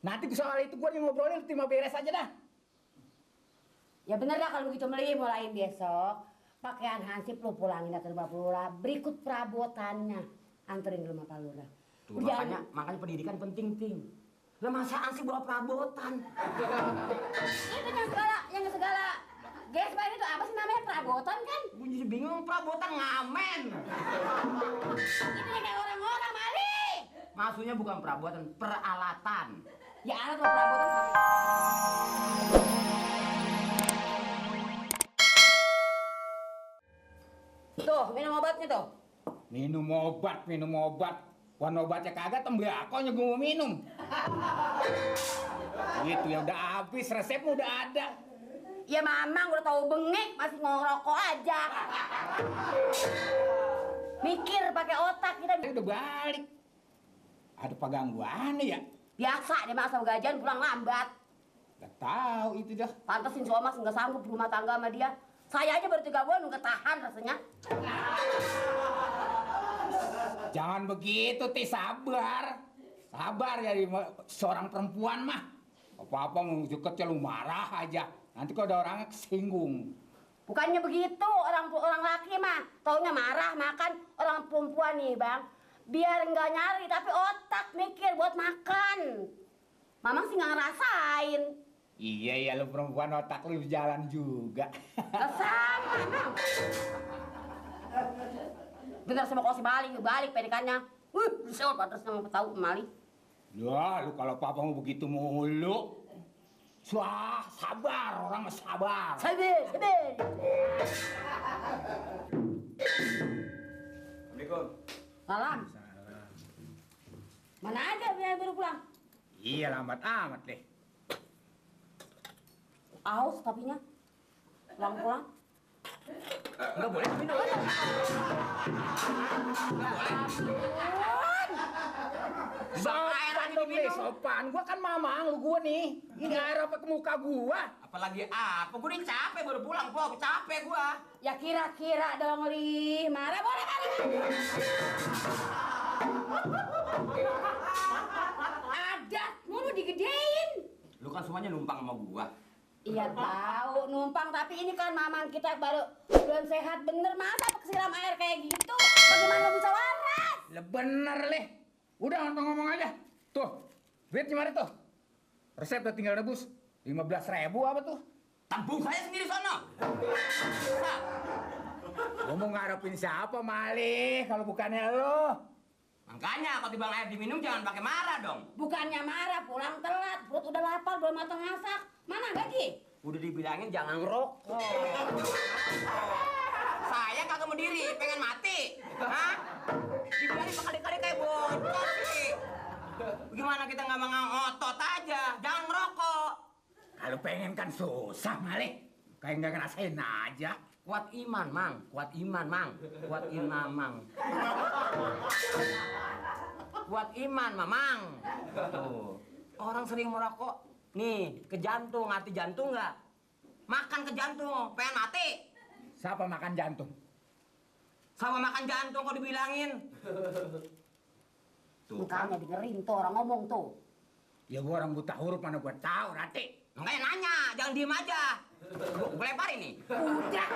Nanti soal itu gue yang ngobrolin, terima beres aja dah. Ya bener dah kalau begitu Meli, mulai besok pakaian Hansip lu pulangin ke rumah Pak Lurah. Berikut perabotannya anterin ke rumah Pak Lurah. Tuh, makanya pendidikan penting, Ting. Lah masa Hansip bawa perabotan? Itu yang segala. Gesper itu apa sih namanya, perabotan kan? Gue jadi bingung, perabotan ngamen. Itu yang kayak orang-orang Mali. Maksudnya bukan perabotan, peralatan. Ya alat atau perabotan sama. Tuh, minum obatnya tuh. Minum obat. Wan obatnya kagak, tembakonya gue mau minum. Gitu ya udah habis, resepnya udah ada. Ya mamang udah tahu bengek, masih ngerokok aja. Mikir pakai otak kita. Udah balik. Ada apa gangguannya ya? Biasa dia masa gajian pulang lambat. Gak tahu itu dah. Pantesin si Omas nggak sanggup rumah tangga sama dia. Saya aja baru 3 bulan nggak tahan rasanya. Jangan begitu, Ti, sabar. Sabar jadi seorang perempuan mah. Apa-apa mau deketnya lu marah aja. Nanti kalau ada orangnya kesinggung. Bukannya begitu, orang laki mah taunya marah makan. Orang perempuan nih bang, biar nggak nyari tapi otak mikir buat makan. Mamang sih nggak ngerasain. Iya ya, lu perempuan otak lu jalan juga. Sama bang. Bener sama kau si balik pedikannya. Bisa pantasnya mau tahu kemali. Ya, lu kalau papa mau begitu mulu. Wah, sabar, orang mah sabar. Sabar. Assalamualaikum. Salam. Mana aja biar baru pulang? Iya, lambat amat deh. Aus tapinya. Pulang. Enggak boleh minum. Sopan dong nih, sopan. Gua kan mamang lu gua nih. Ini air apa ke muka gua? Apalagi apa? Gue udah capek baru pulang, Pok. Capek gua. Ya kira-kira dong Li. Marah boleh kali. Ada, mulu digedein. Lu kan semuanya numpang sama gua. Iya tahu numpang, tapi ini kan mamang kita baru belum sehat bener, masa kesiram air kayak gitu? Bagaimana bisa waras? Lah bener leh. Udah ngomong aja. Tuh, duit gimana tuh? Resep udah tinggal nebus. 15.000 apa tuh? Tabung saya sendiri sono. Gua mau ngarepin siapa malih kalau bukannya lo? Makanya kalau timbang air diminum jangan pakai marah dong. Bukannya marah, pulang telat, perut udah lapar, belum matang masak. Mana gaji? Udah dibilangin jangan ngerokok. Saya kagak mau diri, pengen mati. Hah? Dibilangin berkali-kali kayak bocah sih. Gimana kita nggak mau ngotot aja, jangan ngerokok. Kalau pengen kan susah malih. Kayak nggak ngerasain aja. Kuat iman, Mang. Kuat iman, Mang. Kuat iman, Mang. Kuat iman, Mamang. Tuh. Orang sering merokok, nih, ke jantung, hati jantung nggak? Makan ke jantung, pengen mati. Siapa makan jantung? Sama makan jantung kok dibilangin. Tuh kan. Makanya dengerin tuh orang ngomong tuh. Ya gua orang buta huruf mana gua tahu, Rati. Makanya nanya, jangan diem aja. Gue leparin nih. Udah.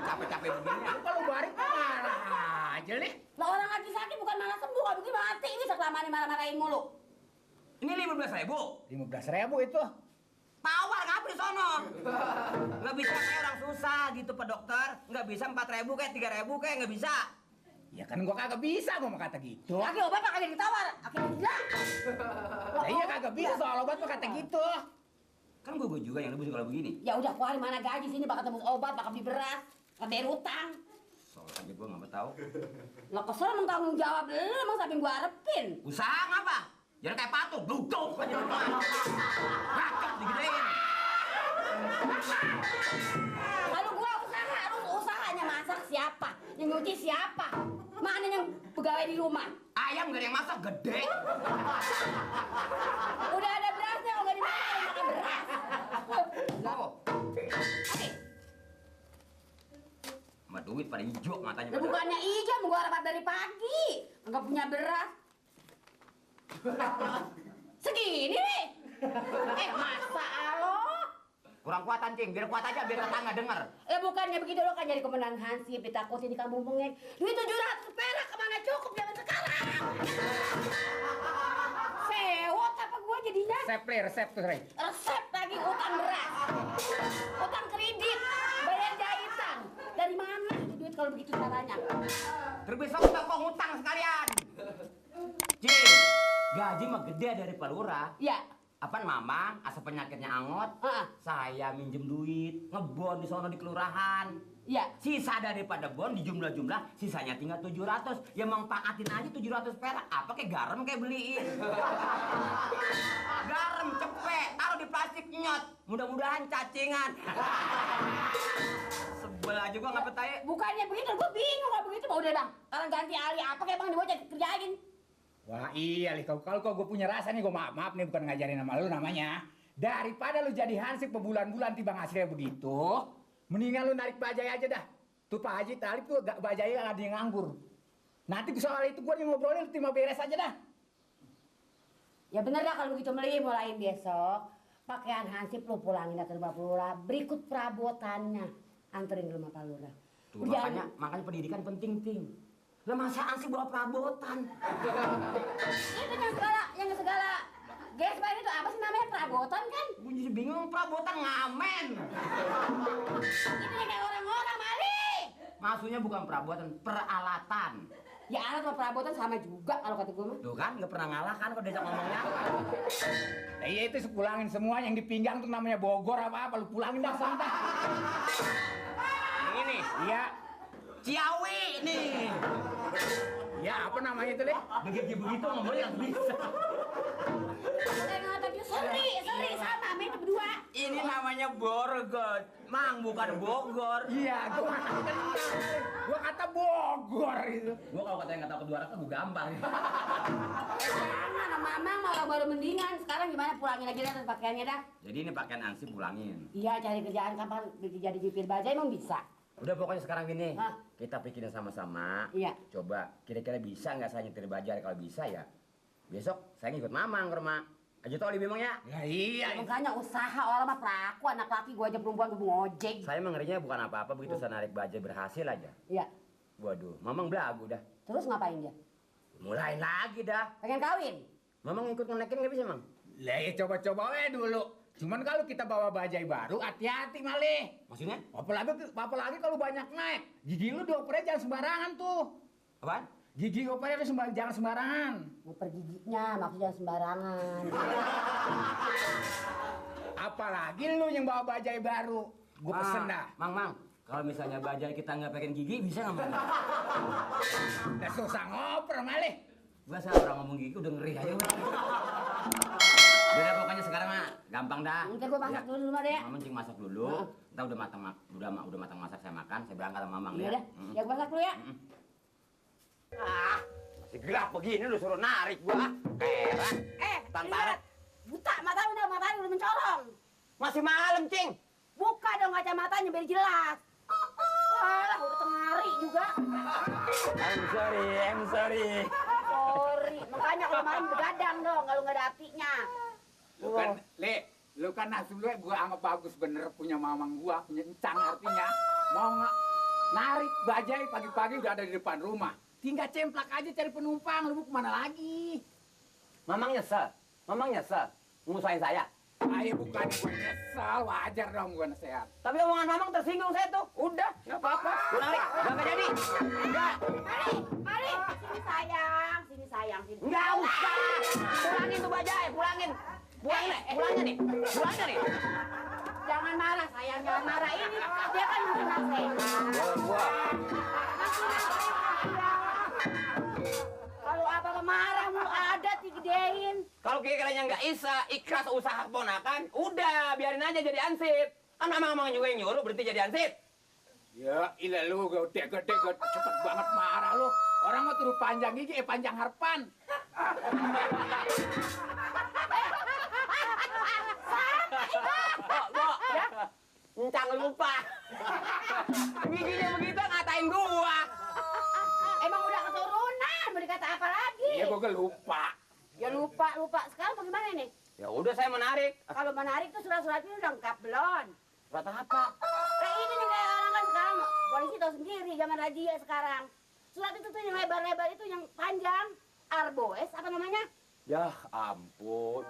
Capek-capek begini. Kalau balik marah aja leh. Lah orang lagi sakit bukan malah sembuh, kalau begini mati. Bisa kelamaan marah-marahin mulu. Ini 15.000. 15.000 itu. Tawar ngapa di sono? Nggak bisa kayak orang susah gitu Pak Dokter. Nggak bisa 4.000 kayak 3.000 kayak nggak bisa. Ya kan gua kagak bisa gua mau kata gitu. Lagi obat kagak ditawar, akhirnya gila. Ya iya kagak bisa soal obat mah kata gitu. Kan gue juga yang nebus kalau begini. Ya udah keluarin mana gaji sini, bakal tembus obat, bakal beli beras, ngebayar utang. Soal aja gue nggak tahu. Lo kesel emang tanggung jawab lu, emang sampai gua arepin. Usaha ngapa? Jangan kayak patung, duduk aja rumah. Rakap digedein. Kalau gua usaha, harus usahanya masak siapa? Yang nyuci siapa? Mana yang pegawai di rumah? Ayam gak ada yang masak gede. Udah ada berasnya, kalau nggak dimakan makan beras. Oh. Sama duit pada hijau matanya. Ya bukannya ijo, mau gua rapat dari pagi. Enggak punya beras. begini nih. Masa lo? Kurang kuatan, Cing. Biar kuat aja, biar tetangga denger. Bukannya begitu lo kan jadi komandan Hansip, ditakutin di kampung bengek. Duit 700 perak kemana cukup zaman sekarang? Sewot apa gua jadinya? Resep tuh, Rey. Resep lagi utang beras, utang kredit, bayar jahitan. Dari mana itu duit kalau begitu caranya? Terus besok kita kok ngutang sekalian. Cing, gaji mah gede dari Pak Lurah. Ya. Apaan Mamang, asal penyakitnya angot, saya minjem duit, ngebon di sono di kelurahan. Ya. Sisa daripada bon di jumlah-jumlah, sisanya tinggal 700. Ya mangpaatin aja 700 perak. Apa kayak garam kayak beliin. Garam cepet, taruh di plastik nyot. Mudah-mudahan cacingan. Sebel aja gua nggak betah. Bukannya begitu, gua bingung kalau begitu mau udah bang. Sekarang ganti alih apa kayak bang dibawa kerjain. Wah iya, Li. Kalau gue punya rasa nih, gue maaf nih bukan ngajarin sama lu namanya. Daripada lu jadi hansip berbulan-bulan tiba hasilnya begitu, mendingan lu narik bajai aja dah. Tuh Pak Haji Talib tuh bajai ada yang nganggur. Nanti soal itu gue yang ngobrolin, terima beres aja dah. Ya bener dah kalau begitu Meli, mulai besok pakaian hansip lu pulangin ke rumah Pak Lurah, berikut perabotannya anterin ke rumah Pak Lurah. Tuh, makanya pendidikan penting, Ting. Lah masaan sih bawa perabotan? Itu yang segala. Gesper itu apa sih namanya, perabotan kan? Gue jadi bingung, perabotan ngamen. Itu yang kayak orang-orang Mali. Maksudnya bukan perabotan, peralatan. Ya alat sama perabotan sama juga kalau kata gue mah. Tuh kan, nggak pernah ngalah kan kalau diajak ngomongnya. Nah, iya itu pulangin semua yang di pinggang tuh namanya Bogor apa-apa, lu pulangin dah santai. Yang ini? Iya. Ciawi nih. Ya apa namanya itu, Le? Begitu ngomongnya nggak bisa. Saya ngatakan dia seri sama itu berdua. Ini namanya Borgot, Mang, bukan Bogor. Iya, gua kata Bogor itu. Gua kalau katanya nggak tahu kedua rasa, gua gampar. Jangan, mamang malah baru mendingan. Sekarang gimana, pulangin aja dah pakaiannya dah. Jadi ini pakaian ansip pulangin. Iya, cari kerjaan kapan jadi jipir bajai emang bisa. Udah pokoknya sekarang gini, Hah? kita pikirin sama-sama. Iya. Coba kira-kira bisa nggak saya nyetir bajai? Kalau bisa ya, besok saya ngikut Mamang ke rumah. Aja toli memangnya. Ya iya. Makanya usaha orang mah pelaku, anak laki gua aja perempuan gua ngojek. Saya mah ngerinya bukan apa-apa begitu saya narik bajai berhasil aja. Iya. Waduh, Mamang belagu dah. Terus ngapain dia? Mulai lagi dah. Pengen kawin? Mamang ikut ngenekin nggak bisa, Mang? Lah ya coba-coba dulu. Cuman kalau kita bawa bajai baru, hati-hati Malih. Maksudnya? Apalagi kalau banyak naik. Gigi lu diopernya jangan sembarangan tuh. Apaan? Gigi opernya jangan sembarangan. Nguper giginya, maksudnya sembarangan. Apalagi lu yang bawa bajai baru. Gue pesen dah. Mang, kalau misalnya bajai kita nggak pengen gigi, bisa nggak, Mang? Udah susah ngoper Malih. Gua saya orang ngomong gigi udah ngeri aja. Udah pokoknya sekarang mah gampang dah. Ntar gua masak dulu rumah deh ya. Mamang cing masak dulu. Ntar udah matang masak saya makan, saya berangkat sama Mamang Iya ya. dah, ya gua masak dulu ya. Masih gelap begini lu suruh narik gua. Heran. Tantaran. Buta, matanya udah mencorong. Masih malam, Cing. Buka dong kacamatanya biar jelas. Alah, udah tengah hari juga. I'm sorry. Sorry, makanya kalau malam begadang dong kalau nggak ada apinya. Lu kan nasib lu gua anggap bagus bener punya mamang gua, punya encang artinya. Mau nggak narik bajai pagi-pagi udah ada di depan rumah. Tinggal cemplak aja cari penumpang, lu mau kemana lagi? Mamang nyesel. Ngusahin saya. Ayo bukan gue nyesal, wajar dong gue nasehat. Tapi omongan Mamang tersinggung saya tuh. Udah, nggak apa-apa. Gua narik, nggak jadi. Enggak. Mari, sini sayang. Nggak usah. Pulangin tuh bajai, pulangin. Pulangnya nih. Jangan marah sayang, jangan marah ini. Dia kan masih nasehat. Gua. Kalau abang marah mau ada digedein. Kalau kira-kiranya nggak ikhlas usaha keponakan, udah biarin aja jadi ansip. Kan Mamang juga yang nyuruh berhenti jadi ansip. Ya, ilah lu gede-gede cepet banget marah lu. Orang mau turun panjang gigi, panjang harpan. Ya? Encang lupa. Giginya begitu ngatain gua. Emang udah keturunan, mau dikata apa lagi? Iya, gue lupa. Ya lupa. Sekarang bagaimana nih? Ya udah saya menarik. Kalau menarik tuh surat-suratnya udah lengkap belum? Surat apa? Kayak ini nih kayak orang kan sekarang polisi tahu sendiri zaman razia sekarang. Surat itu tuh yang lebar-lebar itu yang panjang. Arboes apa namanya? Ya ampun.